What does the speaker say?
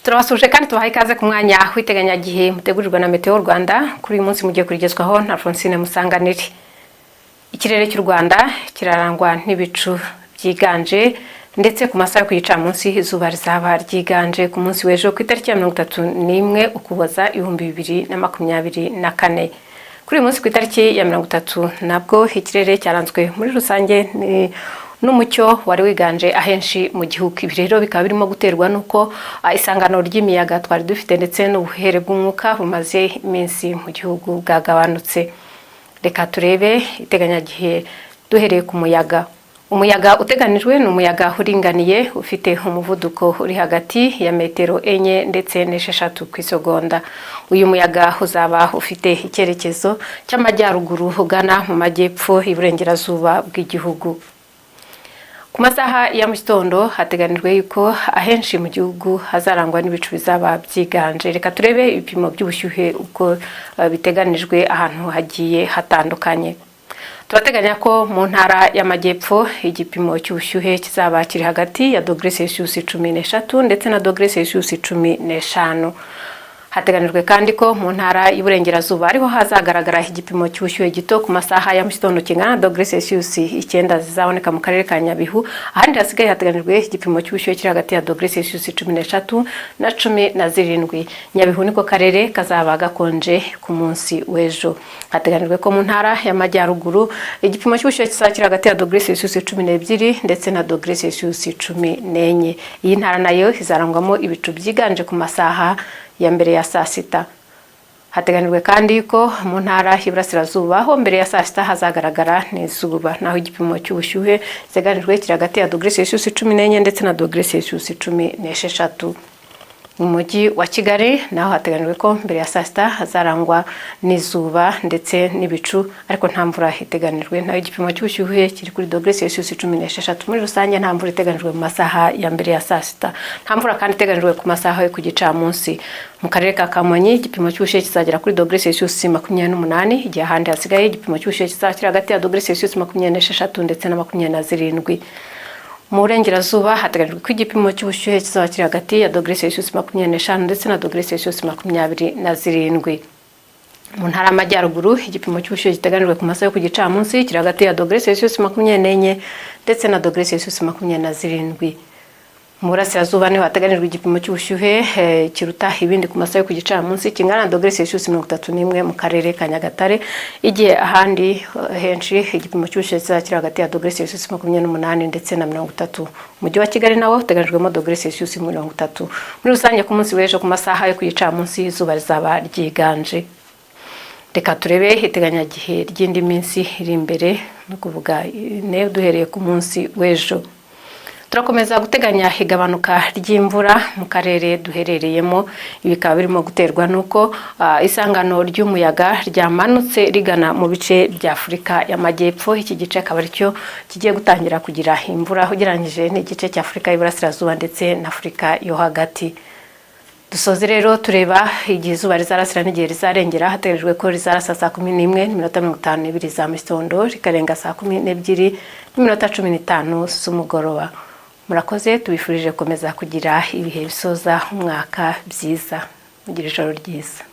Turabasuje kandi tubahaye ikaze ku mwanya w'iteganyagihe mutegurirwa na Meteo Rwanda. Kuri uyu munsi mugiye kurigezwaho na Alphonsine Musanganire. Ikirere cy'u Rwanda kirarangwa n'ibicu byiganje, ndetse ku masaha yo ku gicamunsi izuba rizaba ryiganje ku munsi w'ejo ku itariki ya 31 Ukuboza 2024. Kuri uyu munsi ku itariki ya 30 nabwo ikirere cyaranzwe muri rusange n'umucyo wari wiganje ahenshi mu gihugu. Ibi rero bikaba birimo guterwa n'uko isangano ry'imiyaga twari dufite ndetse n'ubuhere bw'umwuka bumaze iminsi mu gihugu bwagabanutse. Reka turebe iteganyagihe duhereye ku muyaga. Umuyaga uteganijwe ni umuyaga uringaniye, ufite umuvuduko uri hagati ya metero 4 ndetse n'6 ku isegonda. Uyu muyaga uzaba ufite icyerekezo cy'amajyaruguru ugana mu majyepfo iburengerazuba bw'igihugu. Ku masaha ya mu gitondo hateganijwe yuko ahenshi mu gihugu hazarangwa n'ibicu bizaba byiganje. Reka turebe ibipimo by'ubushyuhe uko biteganijwe ahantu hagiye hatandukanye. Turateganya ko mu ntara y'Amajyepfo igipimo cy'ubushyuhe kizaba kiri hagati ya dogere Celsius 13 ndetse na dogere Celsius 15. Hateganijwe kandi ko mu ntara y'Iburengerazuba ariho hazagaragara igipimo cy'ubushyuhe gito ku masaha ya mu gitondo, kingana na dogere Celsius 9 zizaboneka mu karere ka Nyabihu. Ahandi hasigaye hateganijwe igipimo cy'ubushyuhe kiri hagati ya dogere Celsius 13 na 17. Nyabihu niko karere kazaba gakonje ku munsi w'ejo. Hateganijwe ko mu ntara y'Amajyaruguru igipimo cy'ubushyuhe kizaba kiri hagati ya dogere Celsius 12 ndetse na dogere Celsius 14. Iyi ntara nayo izarangwamo ibicu byiganje ku masaha ya mbere ya saa sita. Hateganijwe kandi ko mu ntara y'Iburasirazuba ho mbere ya saa sita hazagaragara n'izuba, naho igipimo cy'ubushyuhe giteganijwe kiri hagati ya dogere Celsius 14 ndetse na dogere Celsius 16. Mu mujyi wa Kigali naho hateganijwe ko mbere ya saa sita hazarangwa n'izuba ndetse n'ibicu, ariko nta mvura iteganijwe. Naho igipimo cy'ubushyuhe kiri kuri dogere Celsius 16. Muri rusange nta mvura iteganijwe mu masaha ya mbere ya saa sita. Nta mvura kandi iteganijwe ku masaha yo ku gicamunsi. Mu karere ka Kamonyi igipimo cy'ubushyuhe kizagera kuri dogere Celsius 28, igihe ahandi hasigaye igipimo cy'ubushyuhe kizaba kiri hagati ya dogere Celsius 26 ndetse na 27. Mu burengerazuba hateganyijwe ko igipimo cy'ubushyuhe kizaba kiri hagati ya dogere Celsius 25 ndetse na dogere Celsius 27. Mu ntara y'Amajyaruguru igipimo cy'ubushyuhe giteganijwe ku masaha yo ku gicamunsi kiri hagati ya dogere Celsius 24 ndetse na dogere Celsius 27. Mu burasirazuba niho hateganijwe igipimo cy'ubushyuhe kiruta ibindi ku masaha yo ku gicamunsi, kingana na dogere Celsius 31 mu karere ka Nyagatare, igihe ahandi henshi igipimo cy'ubushyuhe kizaba kiri hagati ya dogere Celsius 28 ndetse na 30. Umujyi wa Kigali nawo uteganijwemo dogere Celsius 30. Muri rusange ku munsi w'ejo ku masaha yo ku gicamunsi izuba rizaba ryiganje. Reka turebe iteganyagihe ry'indi minsi iri imbere, ni ukuvuga ine duhereye ku munsi w'ejo. Turakomeza guteganya igabanuka ry'imvura mu karere duherereyemo. Ibi bikaba birimo guterwa n'uko isangano ry'umuyaga ryamanutse rigana mu bice bya Afurika y'Amajyepfo. Iki gice akaba aricyo kigiye gutangira kugira imvura ugereranyije n'igice cya Afurika y'Iburasirazuba ndetse na Afurika yo hagati. Dusoze rero tureba igihe izuba rizarasira n'igihe rizarengera. Hateganyijwe ko rizarasa saa 11:52 za mu gitondo, rikarenga saa 12:15 z'umugoroba. Murakoze, tubifurije gukomeza kugira ibihe bisoza umwaka byiza. Mugire ijoro ryiza.